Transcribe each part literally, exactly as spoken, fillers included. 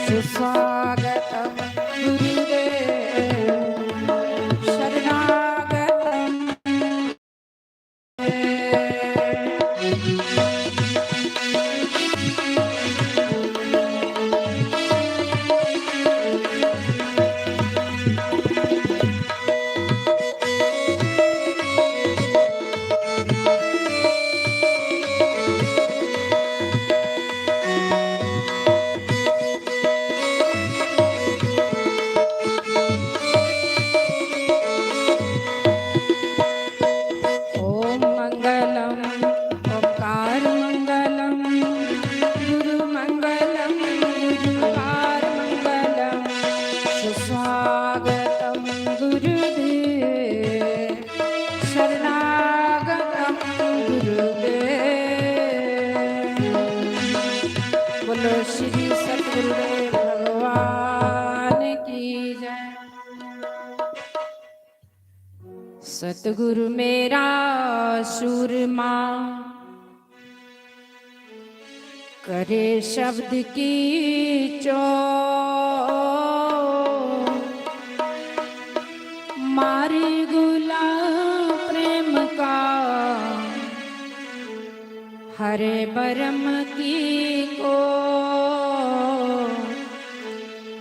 स्वागतं गुरुदेव शरणागतं। ॐ मङ्गलम् ओंकार मङ्गलम् गुरु मङ्गलम् गुरुकार मङ्गलम्। सुस्वागतं गुरुदेव शरणागतं गुरुदेव। बोलो श्री सतगुरुदेव भगवान की जय। सतगुरु मेरा सूरमा करे शब्द की चोट, मारे गुलाम प्रेम का हरे बरम की को,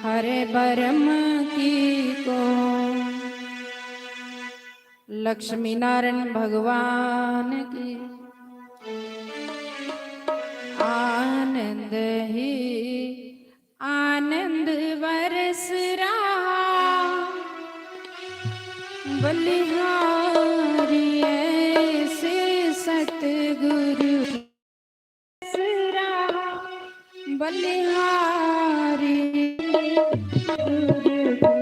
हरे बरम की को। लक्ष्मी नारायण भगवान की आनंद ही आनंद बरस रहा, बलिहारी ऐसे सतगुरु बरस रहा, बलिहारी गुरु की।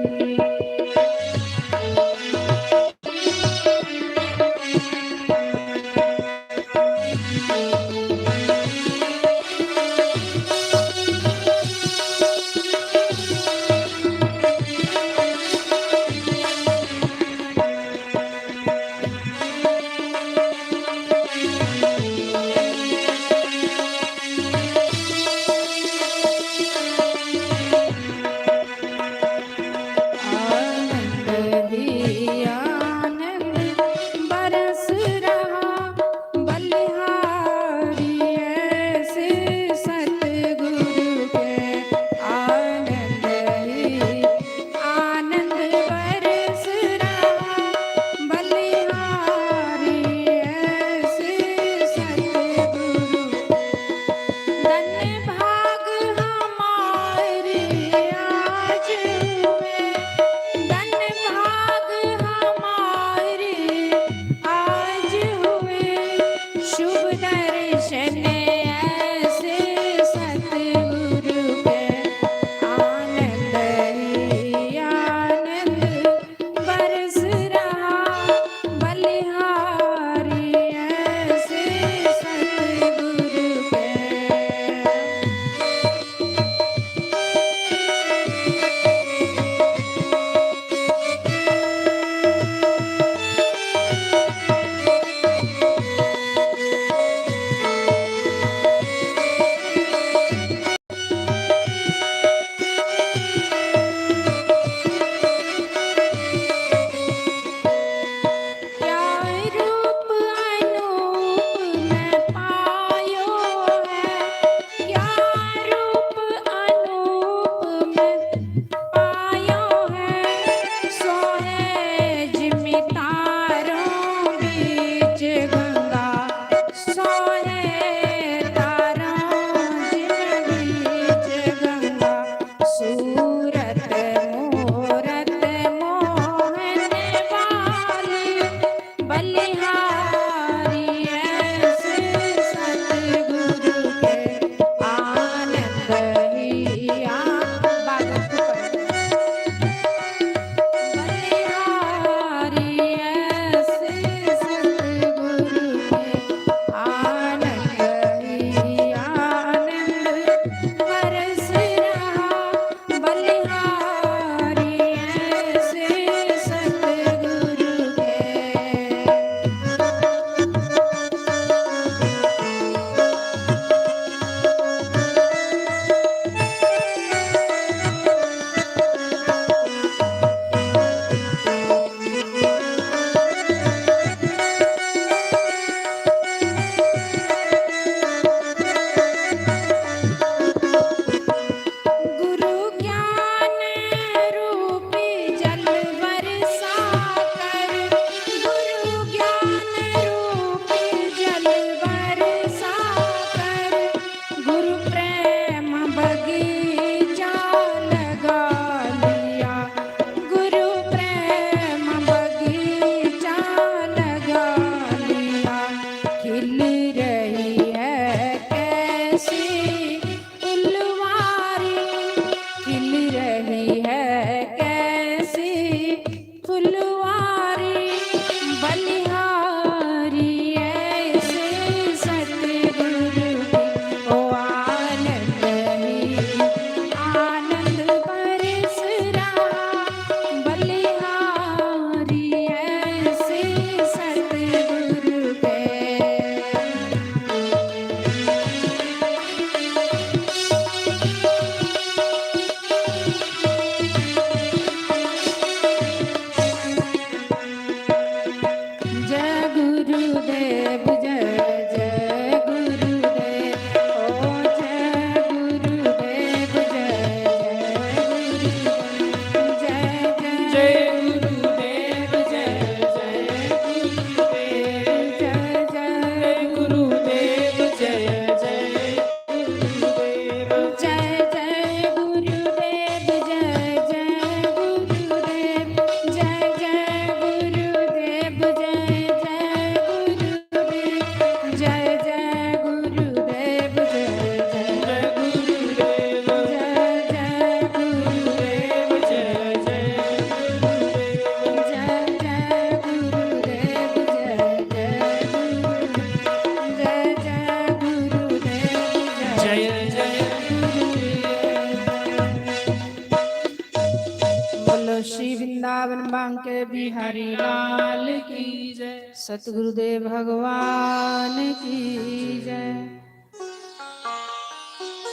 बांके बिहारी लाल की जय। सतगुरुदेव भगवान की जय।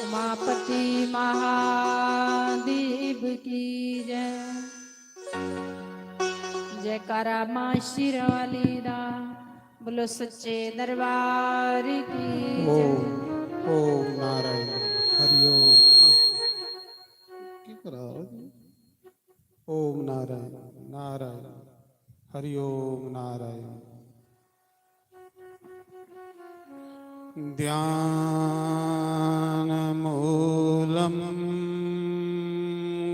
उमापति महादेव की जय। जयकारा माँ शेरां वाली दा। बोलो सच्चे दरबार की जय। ओम, ओम नारायण, हरि ओम। हाँ। की करा? ओम नारायण, नारायण, हरि ओम नारायण। ध्यानमूलं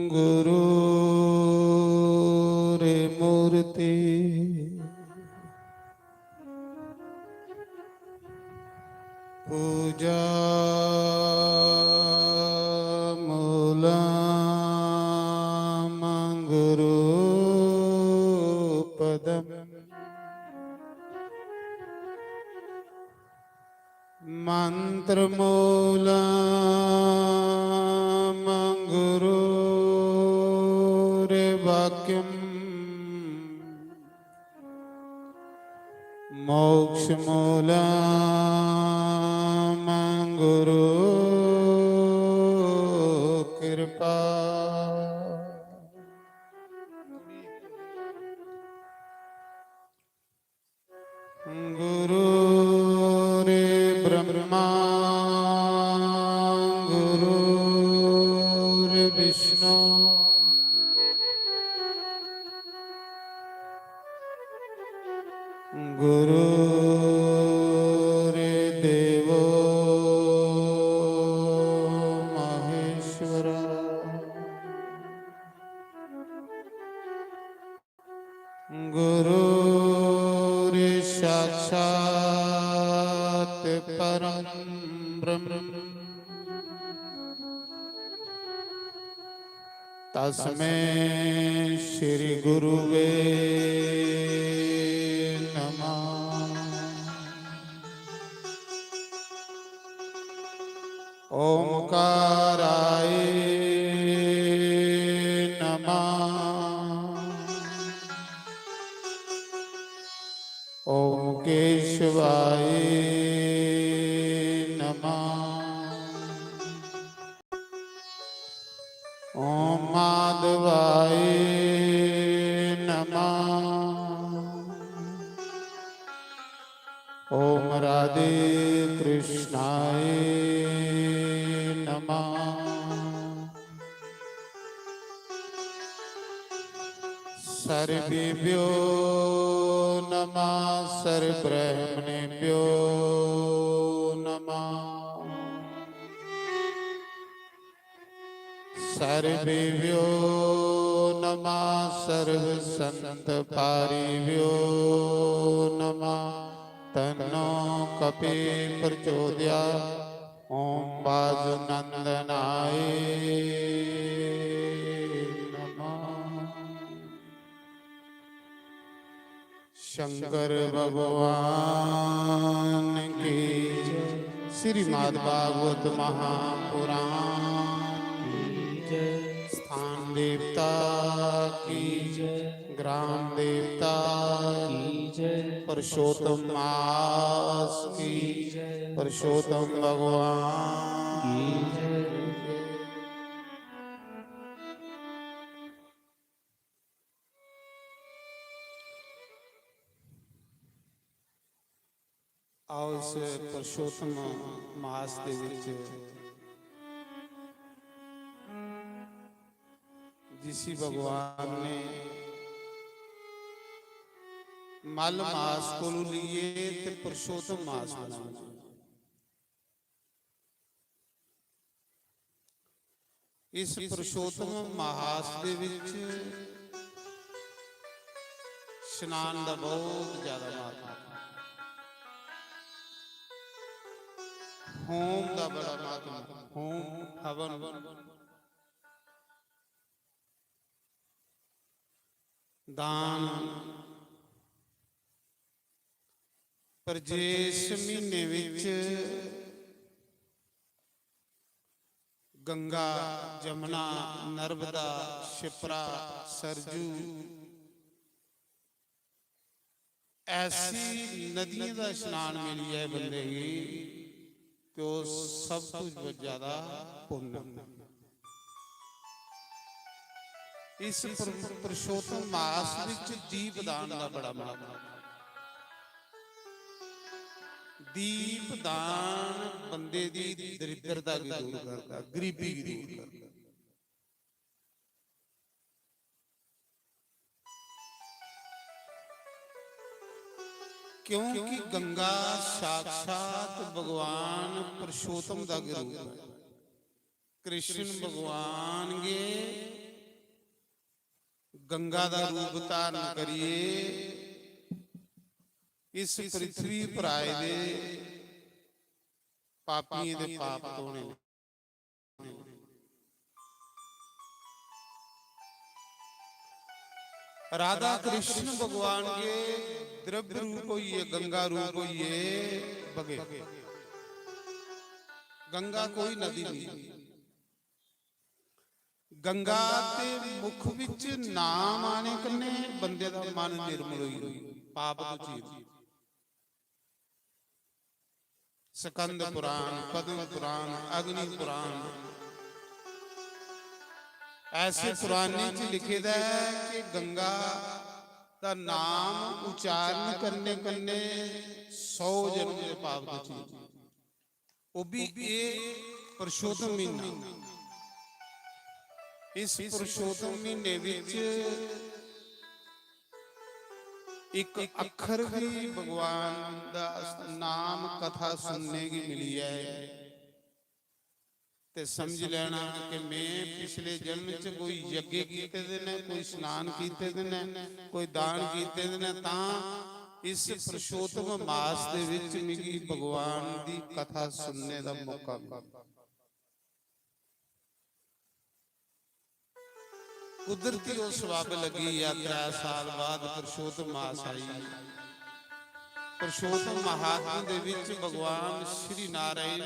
गुरोर्मूर्ति। पूजामूलं गुरुपदम्। मन्त्रमूलं गुरोर्वाक्यम्। मोक्षमूलं गुरु कृपा। गुरुर्ब्रह्मा गुरुर्विष्णु गुरुर्देवो महेश्वर। गुरुर्साक्षात् परं ब्रह्म। तस्मै श्री गुरुवे नमः। ओंकाराय नमः। ओम केशवाय नमः। ओम माधवाय नमः। ओम राधे कृष्णाय नमः। सर्वेभ्यो नमः, सर्वब्राह्मणेभ्यो नमः। सर्वेभ्यो नमः, सर्वसंतपारिभ्यो नमः। तन्नो कपि प्रचोदयात्। ओम वासुनंदनाय नमः। शंकर भगवान की जय। श्रीमद् भागवत महापुराण की जय। स्थान देवता की जय। ग्राम देवता की जय। पुरुषोत्तम मास की जय। पुरुषोत्तम भगवान की जय। आओ, इस पुरुषोत्तम मास दे विच जिसी भगवान ने मल मास कोलू लिए ते पुरुषोत्तम मास बनाया। इस पुरुषोत्तम मास दे विच स्नान दा बहुत ज्यादा महत्व। होम दा बड़ा महत्व। होम, हवन, दान। पर जेस महीने विच गंगा, जमुना, नर्मदा, शिप्रा, सरजू, ऐसी नदियें दा स्नान मिली जाए बंदे गी कि ओह् सब कुछ ज्यादा पुन्न। इस पर-, पुरुषोत्तम मास विच दीप दान दा बड़ा महत्व। दीप दान बंदे दी दरिद्रता गी दूर करदा, गरीबी गी दूर करदा। क्योंकि गंगा साक्षात भगवान पुरुषोत्तम दा गै रूप है। कृष्ण भगवान गे गंगा दा रूप धारण करिए इस पृथ्वी पर आए दे पापियें दे पाप धोने। राधा कृष्ण भगवान के द्रव्य रूप होइए, गंगा रूप होइए बगे। गंगा कोई नदी नहीं। गंगा ते मुख विच नाम आने कन्ने बंदे दा मन निर्मल होई, पाप तो चीर। स्कंद पुराण, पद्म पुराण, अग्नि पुराण, ऐसे पुराणे च लिखे दा है कि गंगा दा नाम उच्चारण करने कन्ने सौ जन्म दे पाप दूर होंदे। ओह भी एह पुरुषोत्तम महीना। इस पुरुषोत्तम महीने विच इक अखर भी भगवान दा नाम कथा सुनने गी मिली जाए ते समझ लेना कि मैं पिछले जन्म च कोई यज्ञ कीते दे ने, कोई स्नान कीते दे ने, कोई दान कीते दे ने, तां इस पुरुषोत्तम मास दे विच मिगी भगवान दी कथा सुनने दा मौका मिला। कुदरती ओह सवब लगी या त्रै साल बाद पुरुषोत्तम मास आई। पुरुषोत्तम महात्म दे विच भगवान श्री नारायण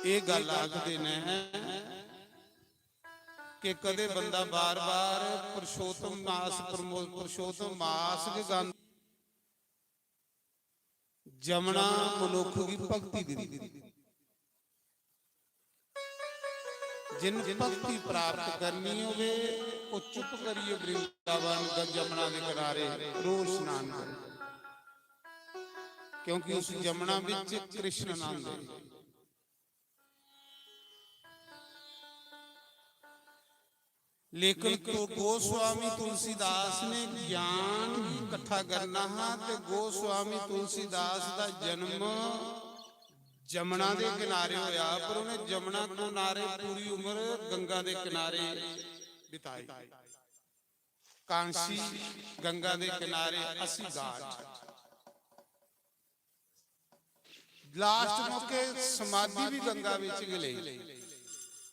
एह गल्ल आखदे ने कि कदे बंदा बार-बार पुरुषोत्तम मास, प्रमो-, पुरुषोत्तम मास गै गांदा। जमना मनुख गी भक्ति दिंदी। जिन भक्ति प्राप्त करनी होवे, ओह चुप करिए वृंदावन दा जमुना दे किनारे रोज स्नान करे, क्योंकि उस जमुना विच कृष्ण नहांदे। लेकिन तो गोस्वामी तुलसीदास ने ज्ञान इकट्ठा करना हा, ते गोस्वामी तुलसीदास दा जन्म जमुना दे किनारे होया, पर उन्हें जमुना किनारे पूरी उम्र गंगा दे किनारे बिताई। कांसी गंगा दे किनारे अस्सी घाट। लास्ट मौके समाधि भी गंगा विच गै लेई।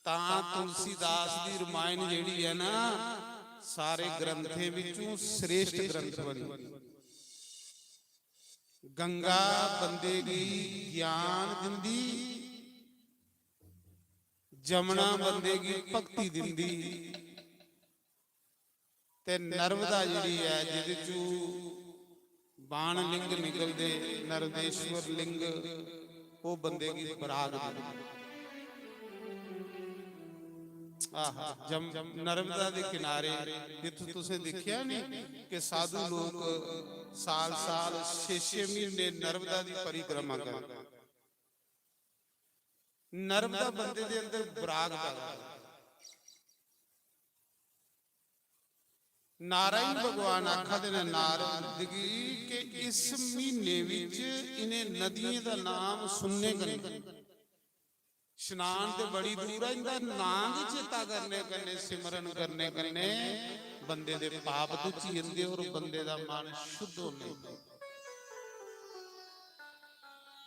तां तुलसीदास दी रामायण जेहड़ी है ना, सारे ग्रंथें विचों श्रेष्ठ ग्रंथ बनी। गंगा बंदे गी ज्ञान दिंदी, जमुना बंदे गी भक्ति दिंदी, ते नर्मदा जेहड़ी ऐ, जिहदे चू बाण लिंग निकलदे, नर्मदेश्वर लिंग, ओह बंदे गी बराग दिंदी। आहा, जम-, नर्मदा दे किनारे जित्थों तुसें दिक्खेआ नी कि साधु लोक साल-साल छे-छे महीने नर्मदा दी परिक्रमा करदे। नर्मदा बंदे दे अंदर बराग पैदा करदी। नारायण भगवान आखा दे ने नारद गी कि इस महीने विच इन्हें नदियें दा नाम सुनने कन्नै, स्नान ते बड़ी दूर ऐ, इंदा नां गी चेता करने कन्नै, सिमरन करने कन्नै बंदे दे पाप धुची जंदे और बंदे दा मन शुद्ध होने।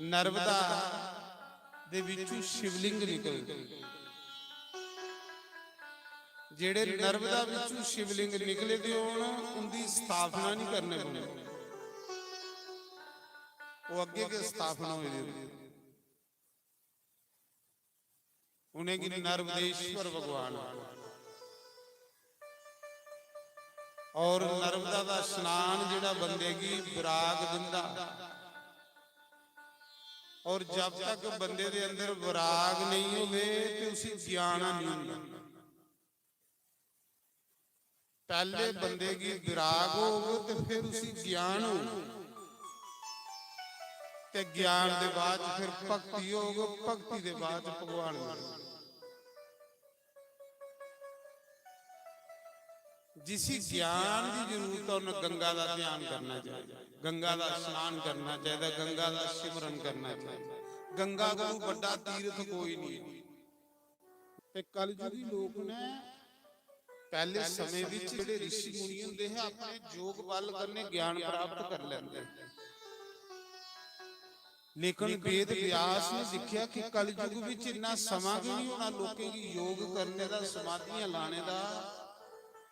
नर्मदा दे विचों शिवलिंग निकलदे। जेड़े नर्मदा विचों शिवलिंग निकले दे होन, उंदी स्थापना नहीं करने पौंदी, वो अग्गे गै स्थापना होई दी होंदी। उनेंगी नर्मदेश्वर भगवान आखदे। और नर्मदा दा स्नान जेह्ड़ा बंदे गी विराग दिंदा, और जब तक बंदे दे अंदर विराग नहीं होवे ते उसी ज्ञान नहीं होंदा। पैह्ले बंदे गी विराग होग ते फिर उसी ज्ञान होग, ते ज्ञान दे बाद च फिर भक्ति होग, भक्ति दे बाद च भगवान मिलग। जिसी ज्ञान दी जरूरत है, उन्हें गंगा दा ध्यान करना चाहिए, गंगा दा स्नान करना चाहिए, गंगा दा सिमरन करना चाहिए। गंगा कोलू बड्डा तीर्थ कोई नहीं। ते कलयुगी लोक ने, पैह्ले समें विच जेह्ड़े रिशी मुनि हुंदे हे, अपने जोग बल कन्नै ज्ञान प्राप्त कर लैंदे हे। लेकिन वेद व्यास ने दिक्खेआ कि कलयुग विच इन्ना समां गै नहीं होना लोकें गी योग करने दा, समाधियां लाने दा।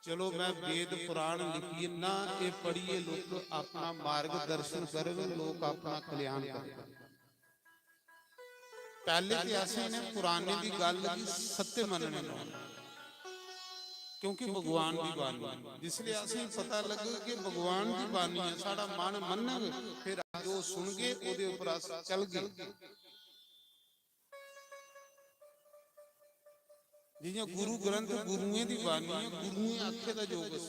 चलो, मैं वेद पुराण लिखी ना, एह् पढ़ियै लोक अपना मार्गदर्शन करन, लोक अपना कल्याण करन। पैह्ले ते असें इ'नें पुराने दी गल्ल गी सत्य मन्नने पौना, क्योंकि भगवान दी बाणी ऐ। जिसलै असें पता लग्गग कि भगवान दी बाणी ऐ, साढ़ा मन मन्नग, फिर अस जो सुनगे, ओह्दे उप्पर अस चलगे। जि'यां गुरु ग्रंथ गुरुएं दी बाणी ऐ, गुरुएं आखे दा जो कुछ,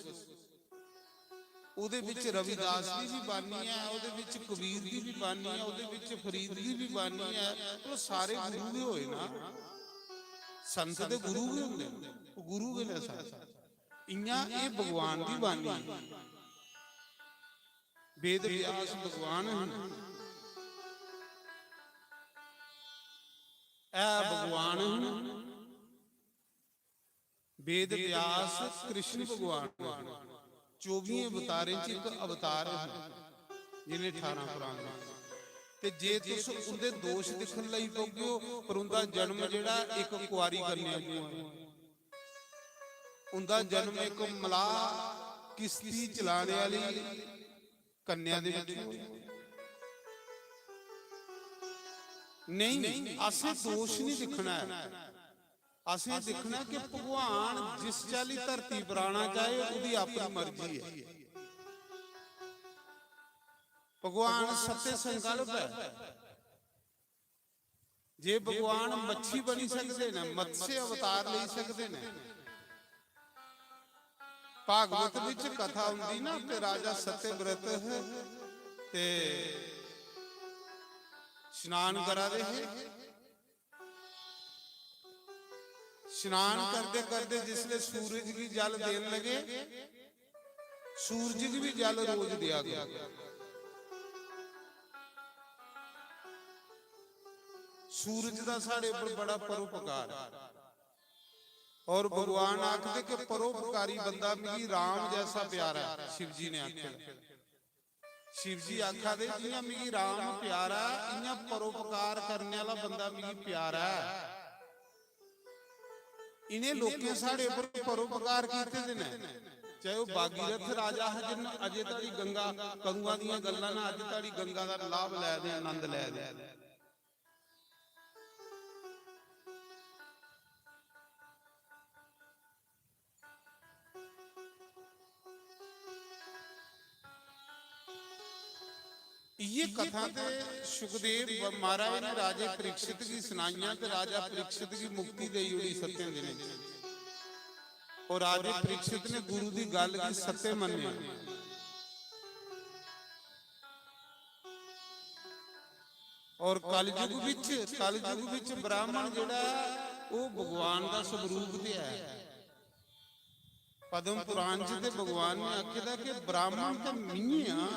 ओह्दे बिच रविदास दी भी बाणी ऐ, ओह्दे बिच कबीर दी भी बाणी ऐ, ओह्दे बिच फरीद दी भी बाणी ऐ। ओह् सारे गुरु गै होए ना, संत ते गुरु गै होंदे न, ओह् गुरु गै न सारे। इ'यां एह् भगवान दी बाणी ऐ। वेद व्यास भगवान हन, ऐ भगवान हन। वेद व्यास कृष्ण भगवान हन, चौबियें अवतारें च इक अवतार हन, जि'नें ठारां पुराण लिखे। ते जे तुस उं'दे दोश दिक्खन लगी पौगे ओ, पर उं'दा जन्म जेह्ड़ा इक कुआरी कन्या चों ऐ। उं'दा जन्म इक मलाह, किश्ती चलाने आह्ली कन्या दे बिच होआ। नेईं, असें दोश नहीं दिक्खना ऐ। असें दिक्खना कि भगवान जिस चाल्ली धरती पर आना चाहे, ओह्दी अपनी मर्जी ऐ। भगवान सत्य संकल्प ऐ। जे भगवान मच्छी बनी सकदे न, मत्स्य अवतार लेई सकदे न। भागवत विच कथा हुंदी ना, ते राजा सत्यव्रत हे ते स्नान करा दे हे। स्नान करदे करदे जिसले सूरज गी जल देन लगे, सूरज गी भी जल रोज दिया गया। सूरज दा साढ़े पर बड़ा परोपकार ऐ। और भगवान आखदे कि परोपकारी बंदा मिगी राम जैसा प्यारा ऐ, शिव जी ने आखेआ। शिव जी आखा दे, "जियां मिगी राम प्यारा ऐ, इयां परोपकार करने आह्ला बंदा मिगी प्यारा ऐ।" इ'नें लोकें साढ़े पर परोपकार कीते दे न, चाहे ओह् भागीरथ राजा हा, जिन्न अजे धोड़ी गंगा, कदुआं दियां गल्लां न, अज्ज धोड़ी गंगा दा लाभ लै दे, आनंद लै दे। इ'यै कथा ते सुखदेव ब-, महाराज ने राजे परीक्षित गी सनाइयां ते राजा परीक्षित गी मुक्ति देई ओड़ी सत्तें दिनें च। और राजे परीक्षित ने गुरु दी गल्ल गी सत्य मन्नेआ। और कलयुग विच, कलयुग विच ब्राह्मण जेह्ड़ा ऐ, ओह् भगवान दा स्वरूप ते ऐ। पद्म पुराण च ते भगवान ने आखे दा कि ब्राह्मण ते मिये आ,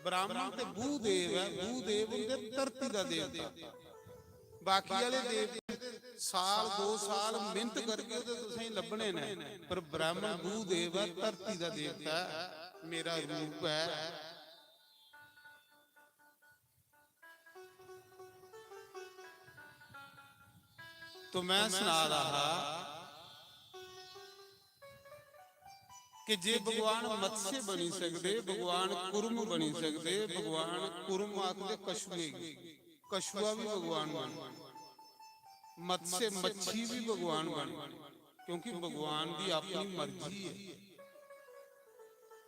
ब्राह्मण ते भूदेव ऐ, भूदेव हुंदे धरती दा देवता। बाकी आह्ले देवते साल दो साल मेहनत करगे ते तुसेंगी लब्भने न, पर ब्राह्मण भूदेव ऐ, धरती दा देवता ऐ, मेरा रूप ऐ। तो मैं सना रहा हा कि जे भगवान मत्स्य बनी सकदे, भगवान कुर्म बनी सकदे, भगवान कुर्म आखदे कछुए गी, कछुआ भी भगवान बन, मत्स्य मच्छी भी भगवान बन, क्योंकि भगवान दी अपनी मर्जी है।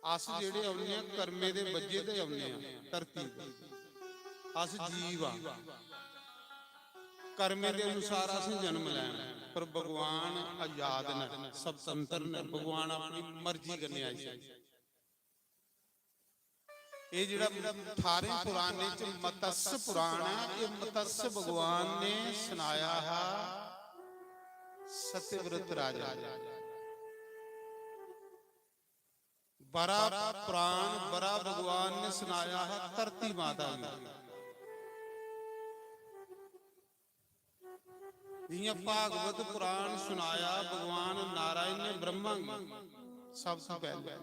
अस जेह्ड़े औन्ने आं, कर्में दे बज्झे ते औन्ने आं धरती पर। अस जीव आं, कर्में दे अनुसार असें जन्म लैना, पर भगवान आजाद न, स्वतंत्र न, भगवान अपनी मर्जी कन्नै आई सकदे। एह् जेह्ड़ा ठारें पुराणें च मत्स्य पुराण ऐ, एह् मत्स्य भगवान ने सनाया हा सत्यव्रत राजा। बरा पुराण, बरा भगवान ने सनाया हा धरती माता गी। जियां भागवत पुराण सुनाया भगवान नारायण ने ब्रह्मा गी सब तों पैह्ले।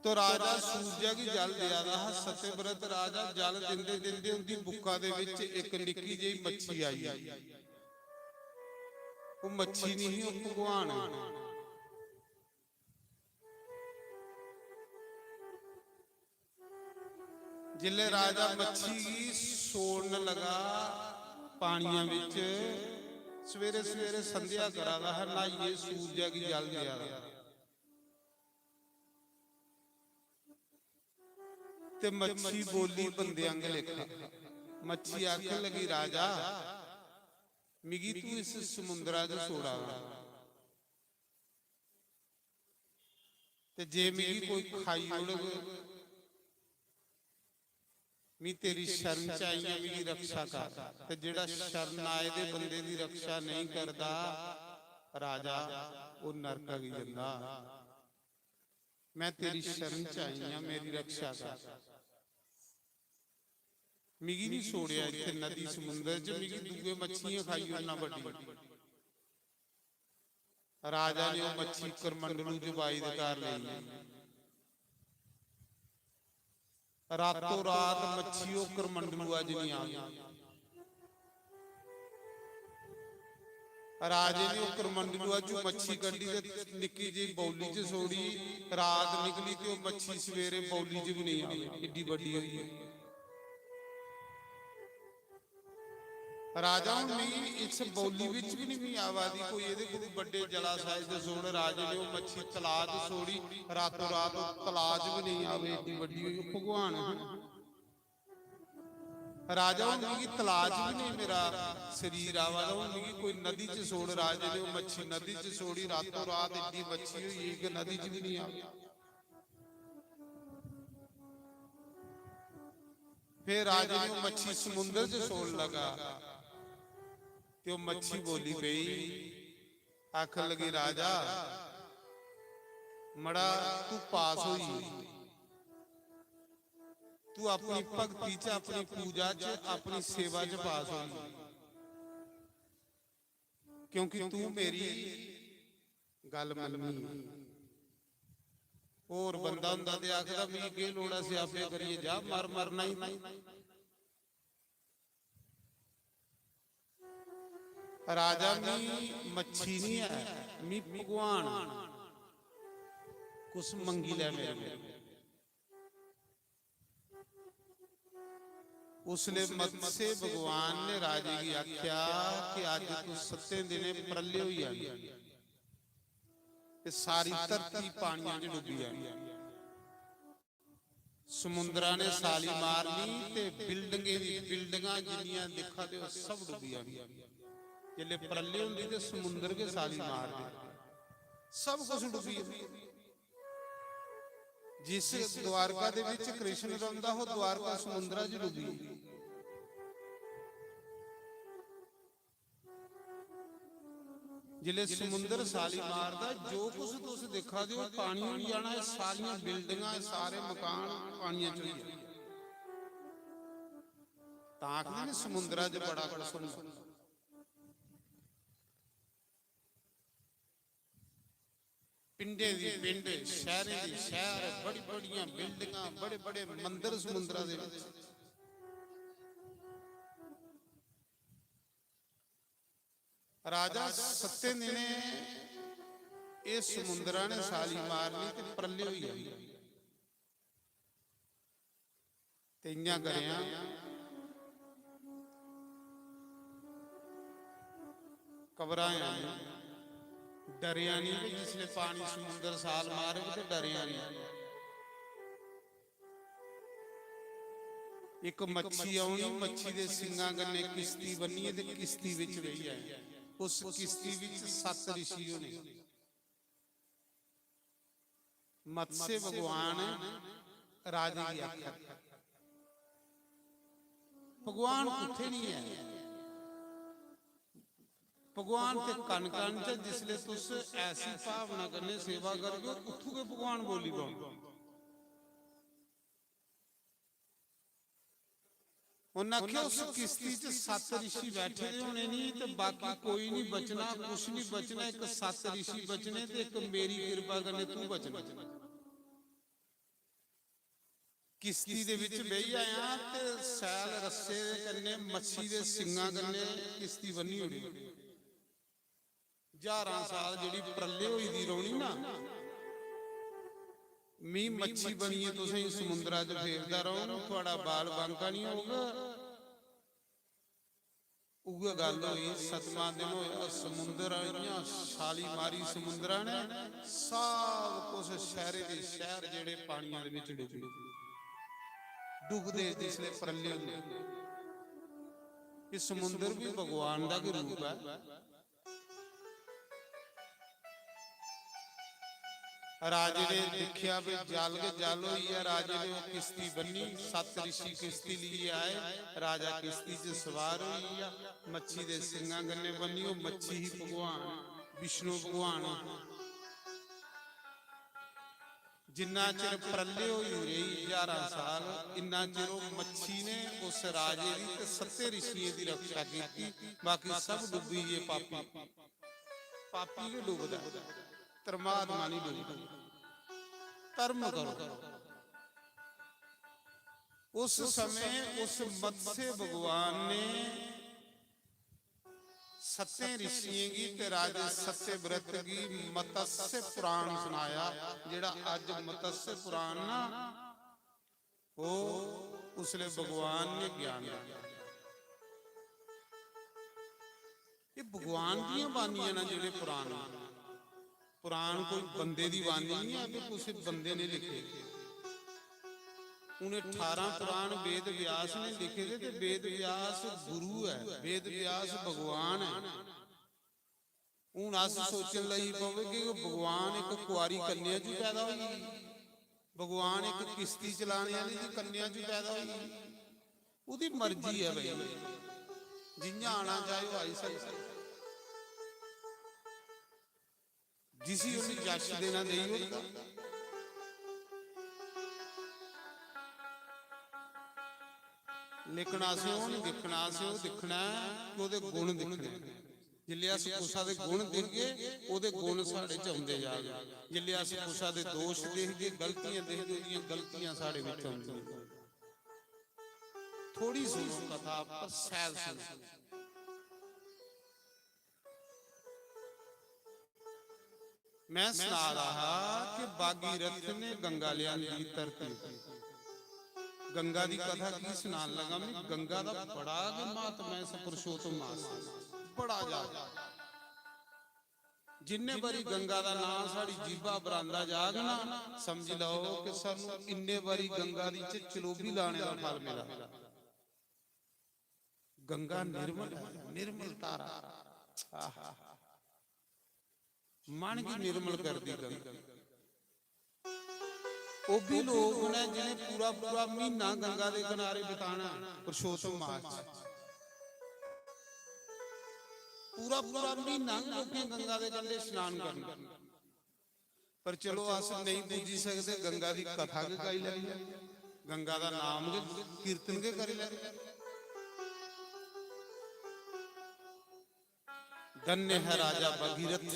तो राजा सूरजा गी जल देआ दा हा। सत्यव्रत राजा जल दिंदे दिंदे उंदी बुक्का दे विच इक निक्की जेही मच्छी आई। ओह् मच्छी नहीं ही, ओह् भगवान। जिसलै राजा मच्छी गी छोड़न लगा पानिया बिच, सवेरे सवेरे संध्या करा दा हा, न्हाइयै सूरजा गी जल देआ दा। ते मच्छी बोली बंदे आंगे लेखा। मच्छी आखन लगी, "राजा, मिगी तू इस समुंदरा च छोड़ा दा।" ते जे मिगी कोई खाई ओड़ग, मी तेरी शरण च आई आं, मिगी रक्षा कर। ते जेड़ा शरण आए दे बंदे दी रक्षा नहीं करदा, राजा, ओह नरक गी जंदा। मैं तेरी शरण च आई आं, मेरी रक्षा कर। मिगी नहीं छोड़िया इत्थे नदी समुंदर च, मिगी दूए मच्छियां खाई ओड़ना बड्डी। राजा ने ओह मच्छी करमंडलू च बाई दे घर लेई। रातों रात मच्छी ओह करमंडलू अज नहीं आई। राजे ने ओह करमंडलू अज मच्छी कड्ढी ते निक्की जेही बौली च छोड़ी। रात निकली ते ओह मच्छी सवेरे बौली च भी नहीं आई, एड्डी बड्डी होई गेई। राजा, हुन मिगी इस बौली विच भी नहीं मी आवा दी, कोई एदे कोलू बड्डे जलाशय च छोड़। राजे ने ओह मच्छी तलाऽ च छोड़ी, रातों रात ओह तलाऽ च भी नहीं आवे, एड्डी बड्डी होई। ओह भगवान है। राजा, हुन मिगी तलाऽ च भी नहीं मेरा शरीर आवा दा, हुन मिगी कोई नदी च छोड़। राजे ने ओह मच्छी नदी च छोड़ी, रातों रात एड्डी मच्छी होई गेई कि नदी च भी नहीं आवे। फिर राजे ने ओह मच्छी समुंदर च छोड़ लगा, ते ओह मच्छी बोली पई, आखन लगी, "राजा, मड़ा, तू पास होई, तू अपनी भक्ति च, अपनी पूजा च, अपनी सेवा च पास होई, क्योंकि तू मेरी गल्ल मन्नी।" होर बंदा होंदा ते आखदा, "मिगी केह् लोड़ ऐ स्यापे करियै, जा मर, मरना ही तू।" राजा, मी मच्छी नहीं है, मी भगवान, कुछ मंगी लै मेरे कोल। उसले मत्स्य भगवान ने राजे गी आख्या कि अज तू सत्तें दिनें प्रलय होई जानी, ते सारी धरती पानियां च डुब्बी जानी। समुंदरा ने साली मारनी ते बिल्डिंगें दी बिल्डिंगां जिन्नियां दिक्खा दे ओ, सब डुब्बी जानी। जिसले प्रलय होंदी ते समुंदर गै साली मारदे, सब कुछ डुब्बी जंदा। जिस द्वारका दे विच कृष्ण रौंदा, ओह द्वारका समुंदरा च डुब्बी। जिसले समुंदर साली मारदा, जो कुछ तुस दिक्खा दे ओ, पानी होई जाना। एह सारियां बिल्डिंगां, एह सारे मकान पानियां च होई जाने। तां आखदे ने, समुंदरा च बड़ा कुछ होंदा। पिंडें दी पिंड, शैह्रें दी शैह्र, बड़ी बड़ियां बिल्डिंगां, बड़े बड़े मंदर समुंदरा दे विच। राजा, सत्तें दिनें एह समुंदरा ने साली मारनी ते प्रलय होई जानी। ते इ'यां करेआं, घबराया नहीं, डरेआ नहीं, भी जिसले पानी समुंदर साल मारग ते डरेआ नहीं। एक मच्छी औनी, मच्छी दे सिंगां कन्नै किश्ती बन्नियै ते किश्ती विच बेही जाए। उस किश्ती विच सत्त रिशी होने। मत्स्य भगवान राजे गी आखै, भगवान कुत्थै नहीं है? भगवान ते कन कन च, जिसले तुस ऐसी भावना कन्नै सेवा करगे, उत्थू गै भगवान बोली पौन। उन्नै आखेआ, उस किश्ती च सत्त रिशी बैठे दे होने नहीं ते बाकी कोई नहीं बचना, कुछ नहीं बचना, इक सत्त रिशी बचने ते इक मेरी किरपा कन्नै तू बचना। किश्ती दे विच बेही आया ते सैल रस्से दे कन्नै, मच्छी दे सिंगां कन्नै किश्ती बन्नी ओड़ी। ज्हारां साल जेह्ड़ी प्रलय होई दी रौह्नी ना, मी मच्छी बनियै तुसें गी समुंदरा च फेरदा रौह्ङ, थुआढ़ा बाल बांका निं होग। उ'ऐ गल्ल होई, सतमां दिन होया, समुंदर इ'यां छाली मारी समुंदरा ने, सब कुछ शैह्रे दे शैह्र जेह्ड़े पानियां दे बिच डुब्बी गे। डुबदे जिसले प्रलय होंदे, एह् समुंदर भी भगवान दा गै रूप ऐ। राजे ने दिक्खेआ भी जल गै जल होई गेआ। राजे ने ओह् किश्ती बन्नी, सत्त रिशी किश्ती लेइयै आए। राजा किश्ती च सवार होई गेआ, मच्छी दे सिंगां कन्नै बन्नी। ओह् मच्छी ही भगवान, विष्णु भगवान। जिन्ना चिर प्रलय होई रेही, ज्हारां साल, इन्ना चिर ओह् मच्छी ने उस राजे दी ते सत्तें रिशियें दी रक्षा कीती। बाकी सब डुब्बी गे पापी। पापी गै डुबदा, धर्मात्मा नहीं डुबदा। धर्म करो। उस समय उस मत्स्य भगवान ने सत्तें रिशियें गी ते राजे सत्यव्रत गी मत्स्य पुराण सनाया, जेड़ा अज मत्स्य पुराण ना, ओह उसले भगवान ने ज्ञान दित्ता। ये भगवान दियां बानियां ना जेड़े पुराण, पुराण कोई बंदे दी बानी नहीं है कि कुसै बंदे ने लिखे। उ'नें ठारां पुराण वेद व्यास ने लिखे दे, ते वेद व्यास गुरु है, वेद व्यास भगवान है। हून अस सोचन लगी पवे कि भगवान इक कुआरी कन्या च पैदा होई, भगवान इक किश्ती चलाने वाली दी कन्या च पैदा होई। ओह्दी मर्जी है भाई, जि'यां आना चाहे ओह् आई सकदा। जिसी उन्हें यश देना देई ओड़दा। लेकिन असें ओह् नहीं दिक्खना, असें ओह् दिक्खना ऐ कि ओह्दे गुण दिक्खने। जिसलै अस कुसै दे गुण दिखगे, ओह्दे गुण साढ़े च औंदे जाग। जिसलै अस कुसै दे दोश दिखगे, गलतियां दिखगे, ओह्दियां गलतियां साढ़े बिच औंदियां। थोड़ी सुनो कथा, पर शैल सुनो। मैं सना रहा हा कि भागीरथ ने गंगा लियांदी धरती उप्पर। गंगा दी कथा की सनान लगा मैं, गंगा दा बड़ा गै महात्मा ऐ इस पुरुषोत्तम मास च, बड़ा ज्यादा। जिन्ने बारी गंगा दा नां साढ़ी जीभा पर आंदा जाग ना, समझी लैओ कि सानू इन्ने बारी गंगा दी च चलोबी लाने दा फल मिला। गंगा निर्मल है, निर्मल धारा। आहा। मन गी निर्मल करदी गंगा। ओह् भी लोग न जिन्हें पूरा पूरा महीना गंगा दे किनारे बिताना, पुरुषोत्तम मास च। पूरा पूरा महीना लोकें गंगा दे कंढे स्नान करना। पर चलो, अस नहीं पुज्जी सकदे, गंगा दी कथा गै गाई लैंदे, गंगा दा नाम गै, कीर्तन गै करी लैंदे। धन्य है राजा भगीरथ,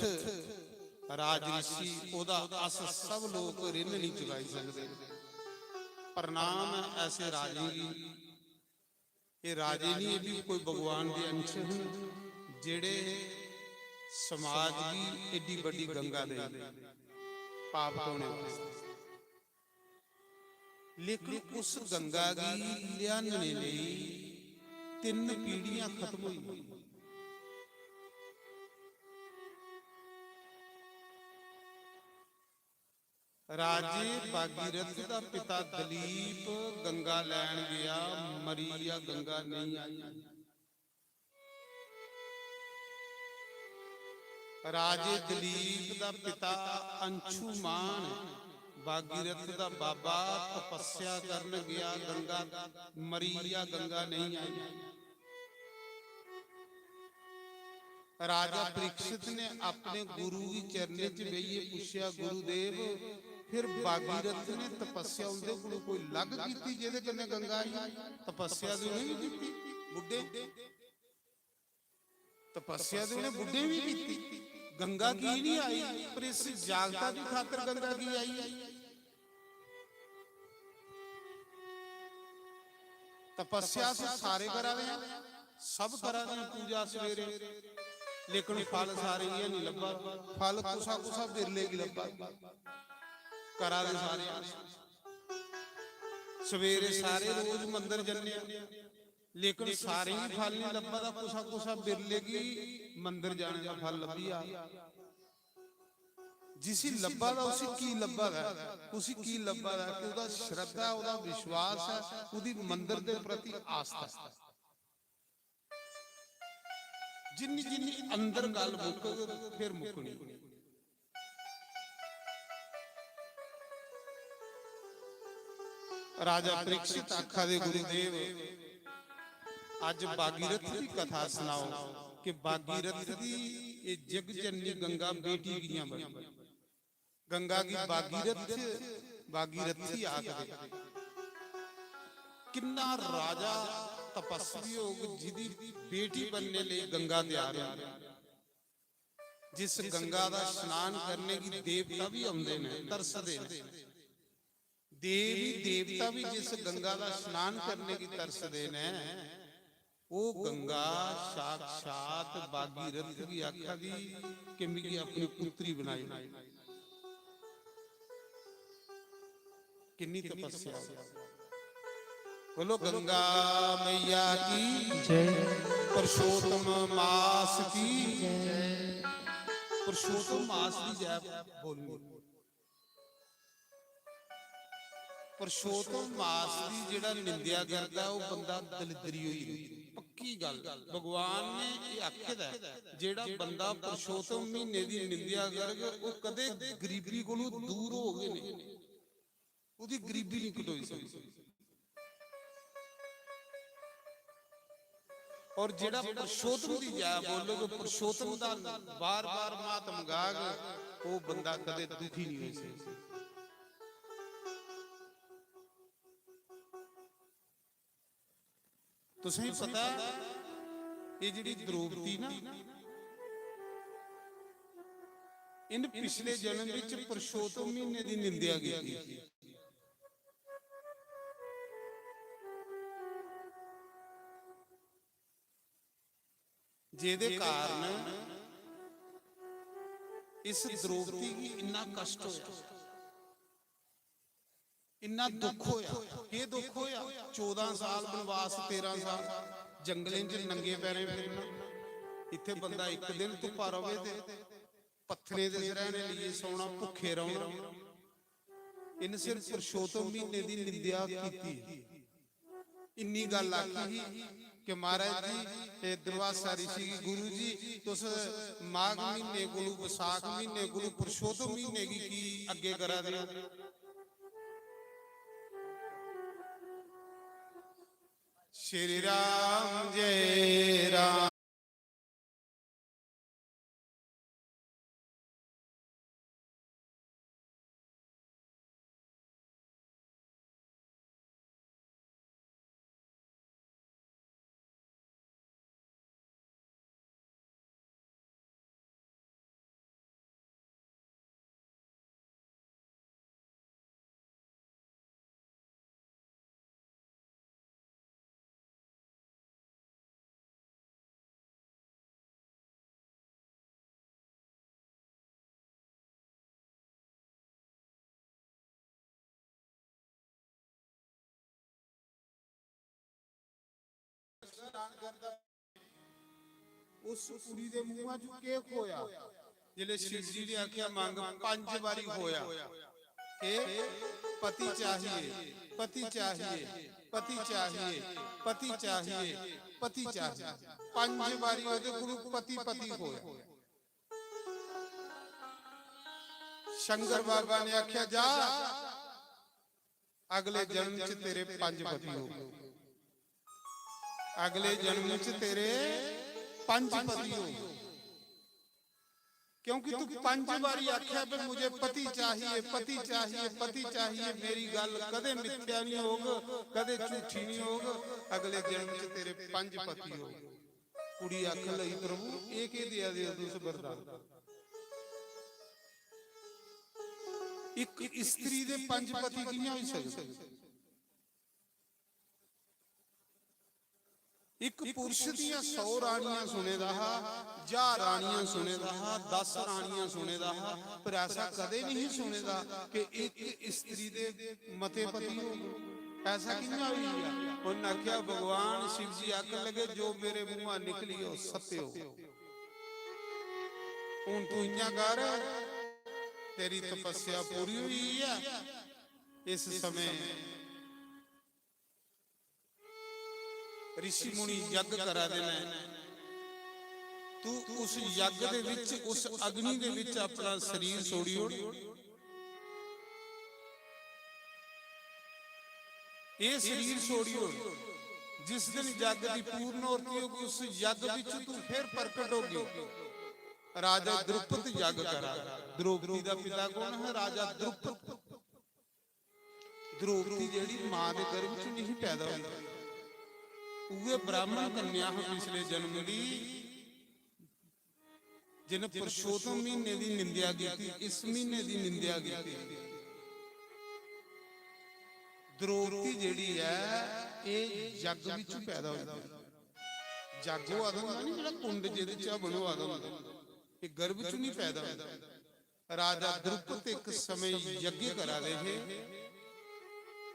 राज ऋषि, ओह्दा अस सब लोक ऋण नहीं चुकाई सकदे। प्रणाम ऐ ऐसे राजें गी। एह् राजे नहीं, एह् भी कोई भगवान दे अंश हन, जेड़े समाज गी एड्डी बड्डी गंगा दे पाप धोने वास्तै। लेकिन उस गंगा गी लेआनने लेई तिन्न पीढ़ियां खत्म होई गेइयां। राजे भागीरथ दा पिता दलीप गंगा लैन गया, मरी गेआ, गंगा नहीं आई। राजे दलीप दा पिता अंशुमान भागीरथ दा बाबा तपस्या करन गया, गंगा मरी गेआ, गंगा नहीं आई। राजा परीक्षित ने अपने गुरु गी चरणें च बेहियै पुच्छेआ, "गुरुदेव, फिर भागीरथ ने तपस्या उं'दे कोलों कोई अलग कीती जेह्दे कन्नै गंगा आई?" तपस्या ते उ'नें बी कीती, बुड्ढे। तपस्या ते उ'नें बुड्ढे बी कीती, गंगा की नहीं आई, पर इस जागता दी खातर गंगा की आई? तपस्या अस सारे करा दे हैं, सब करा दे हैं पूजा सवेरे, लेकिन फल सारे गी नहीं लब्भा। फल कुसा कुसा बिरले गी लब्भा, करा दे सारे अस। सवेरे सारे रोज मंदर जन्ने आं, लेकिन सारे गी फल नहीं लब्भा दा, कुसा कुसा बिरले गी मंदर जाने दा फल लब्भी जा। जिसी लब्भा दा, उसी की लब्भा दा, उसी की लब्भा दा कि ओह्दा श्रद्धा, ओह्दा विश्वास ऐ, ओह्दी मंदर दे प्रति आस्था ऐ। जिन्नी जिन्नी अंदर गल्ल मुकग, फिर मुकनी। राजा परीक्षित आखा दे, "गुरुदेव, अज्ज भागीरथ दी कथा सनाओ कि भागीरथ दी एह् जग जननी गंगा बेटी कि'यां बनी?" गंगा गी भागीरथ, भागीरथी आखदे। किन्ना राजा तपस्वी होग जिदी बेटी बनने लेई गंगा त्यार होई? जिस गंगा दा स्नान करने गी देवता भी औंदे ने, तरसदे ने। देवी देवता भी जिस गंगा दा स्नान करने गी तरसदे ने, ओह् गंगा साक्षात भागीरथ गी आखा दी कि मिगी अपनी पुत्री बनाई। किन्नी तपस्या। बोलो गंगा मैया की जय। पुरुषोत्तम मास की जय। पुरुषोत्तम मास की जय बोलनी। पुरुषोत्तम मास दी जेह्ड़ा निंदेआ करदा, ओह् बंदा दलिद्री होई जंदा। पक्की गल्ल, भगवान ने एह् आखे दा ऐ, जेह्ड़ा बंदा पुरुषोत्तम म्हीने दी निंदेआ करग, ओह् कदें गरीबी कोलू दूर होग गै नेईं, ओह्दी गरीबी निं कटोई सकदी। और जेह्ड़ा पुरुषोत्तम दी जय बोलग, पुरुषोत्तम दा बार-बार महात्म गाग, ओह् बंदा कदें दुखी नहीं होई सकदा। तुसें पता ऐ, एह् जेह्ड़ी द्रौपदी ना, इन्न पिछले जन्म विच पुरुषोत्तम म्हीने दी निंदेआ कीती। जेह्दे कारण इस द्रौपदी गी इन्ना कष्ट होया, इन्ना दुख होया। केह् दुख होया? चौदां साल बनवास, तेरां साल जंगलें च नंगे पैरें फिरना। इत्थै बंदा इक दिन धुप्पा रवे ते पत्थरें दे सरैह्ने लेइयै सौना, भुक्खे रौह्ना। इन्न सिर्फ पुरुषोत्तम म्हीने दी निंदेआ कीती। इन्नी गल्ल आखी ही कि महाराज जी, एह् दुर्वासा ऋषि गी, "गुरु जी, तुस माघ म्हीने कोलू, बसाख म्हीने कोलू पुरुषोत्तम म्हीने गी की अग्गें करा दे ओ?" श्री राम जय राम। उस कुड़ी दे मुंहा चों केह् खोया? जिसलै शिव जी ने आखेआ, "मंग," पंज बारी खोया। ए पति चाहिए, पति चाहिए, पति चाहिए, पति चाहिए, पति चाहिए। पंज बारी ओहदे कोलों पति पति होया। शंकर बाबा ने आख्या, जा, अगले जन्म च तेरे पंज पति होग। अगले जन्म च तेरे पंज पति होग। क्योंकि तू पंज बारी आख्या भी मुझे पति चाहिए, पति चाहिए, पति चाहिए, मेरी गल कदे मिथ्या नहीं होग, कदे झूठी नहीं होग। अगले जन्म च तेरे पंज पति होग। कुड़ी आखन लगी, प्रभु, ये के दिया दे तुस वरदान? एक स्त्री दे पंज पति कियां होई सकदे? एक पुरुष दियां सौ रानियां सुने दा हा, ज्हार रानियां सुने दा हा, दस रानियां सुने दा हा, पर ऐसा कदे नहीं सुने दा कि एक स्त्री दे मते पति हो। ऐसा कियां होई गया? उन्हें आख्या, भगवान शिव जी आखन लगे, जो मेरे मुंह निकली हो सत्य हो। हूं तू इयां कर, तेरी तपस्या पूरी हुई है। इस समय ऋषि मुनि यज्ञ करा दे ने, तू उस यज्ञ दे विच, उस अग्नि दे विच अपना शरीर छोड़ी ओड़। ये शरीर छोड़ी ओड़। जिस दिन यज्ञ की पूर्ण होती होगी, उस यज्ञ विच तू फिर प्रकट होगी। राजा द्रुपद यज्ञ करा। द्रौपदी का पिता कौन है? राजा द्रुपद। द्रौपदी जेहड़ी मां दे गर्भ च नहीं पैदा हुई, उहे ब्राह्मण कन्या हा पिछले जन्म दी, जिन्हें पुरुषोत्तम महीने दी निंदेआ कीती, इस महीने दी निंदेआ कीती। द्रौपदी जेहड़ी ऐ, एह जग विच पैदा हुई। जग होआ दा होंदा नी, जेहड़ा कुंड जेहदे च हवन होआ दा होंदा, एह गर्भ च नहीं पैदा हुई। राजा द्रुपद एक समय यज्ञ करा दे हे।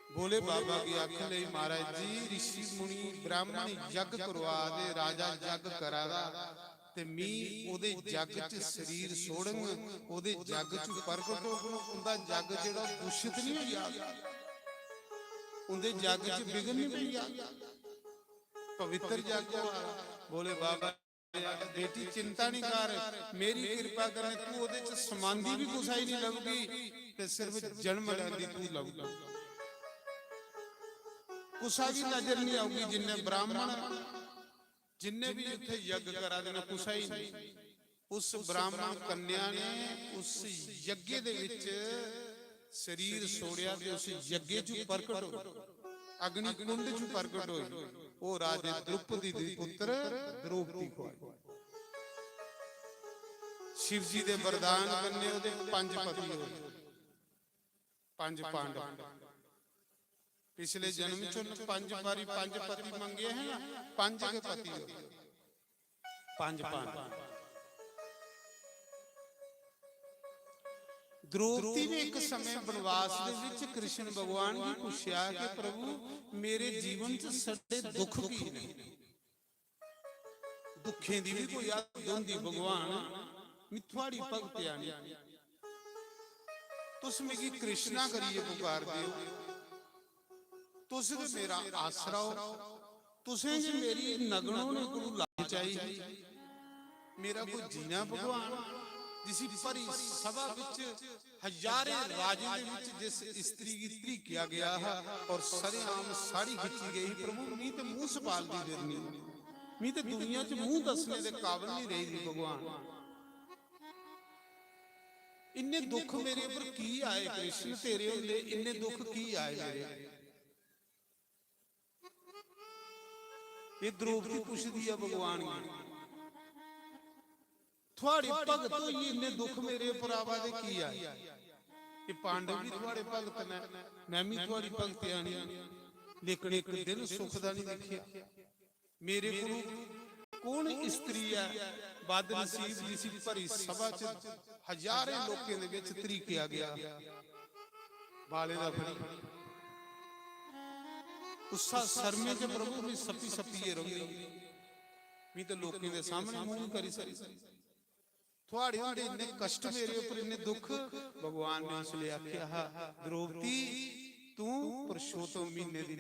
भोले बाबा की आख लई, महाराज जी, ऋषि मुनि ब्राह्मण यज्ञ करवा दे, राजा यज्ञ करा दा, ते मी ओदे यज्ञ च शरीर छोड़ंग, ओदे यज्ञ च प्रगट होंग, उंदा यज्ञ जेहड़ा दूषित नहीं होई जाग, उंदे यज्ञ च विघ्न नहीं पेई जाग, पवित्र यज्ञ होआ। भोले बाबा, बेटी, चिंता नहीं कर, मेरी कृपा कन्नै तू ओदे च समांदी भी कुसा ही नहीं लभगी, ते सिर्फ जन्म लैंदी तू लभगी। कुसा गी नजर नहीं आऊगी, जिन्ने ब्राह्मण, जिन्ने भी इत्थे यज्ञ करा दे ने, कुसा ही नहीं। उस ब्राह्मण कन्या ने उस यज्ञ दे विच शरीर छोड़िया ते उस यज्ञ च प्रकट होई, अग्नि कुंड च प्रकट होई। ओ राजे द्रुपदी दी पुत्र द्रौपदी को आई। शिव जी दे वरदान कन्ने ओदे पंज पति होए, पंज पांडव। पिछले जन्म च उन्हें पंज बारी पंज पति मंगे हैं ना, पंज के पति होए, पंज पांडव। द्रौपदी ने एक समय वनवास दे विच कृष्ण भगवान गी पूछया कि प्रभु, मेरे जीवन च सड़े दुख की ने? दुखें दी भी कोई हद होंदी, भगवान, मी थुआड़ी भगत आनी, तुस मिगी कृष्णा करियै पुकार दियो, तुस गै मेरा आसरा हो, तुसें गै मेरी नगन होने कोलू लाज चाहिदी। मेरा कोई जीना भगवान, जिसी भरी सभा विच हजारें राजें दे विच जिस स्त्री गी धरीकेआ गया हा और सरेआम साड़ी खिच्ची गई ही, प्रभु, मी ते मूंह सपालदी फिरनी, मी ते दुनिया च मूंह दस्सने दे काबल नहीं रेही दी भगवान। इन्ने दुख मेरे पर की आए कृष्ण, तेरे होंदे इन्ने दुख की आए मेरे? ये द्रौपदी पुछदी है भगवान गी, थुआड़ी भगत होइयै इन्ने दुख मेरे उप्पर आवा दे की आए? ये पांडव भी थुआड़े भगत ने, मैं भी थुआड़ी भगत आनी, लेकिन एक दिन सुख दा नहीं दिखिया। मेरे कोलू कौन स्त्री है बदनसीब जिसी भरी सभा च हजारें लोकें दे विच धरीकेआ गया? बाले दा फड़ी। गुस्सा शर्मे च प्रभु मी सप्पी सप्पियै रौंह्दी। मी ते लोकें दे सामने मूंह नहीं करी सकदी। थुआड़े होंदे इन्ने कष्ट, मेरे उप्पर इन्ने दुख। भगवान ने उसले आखेआ हा, द्रौपदी, तू पुरुषोत्तम महीने दी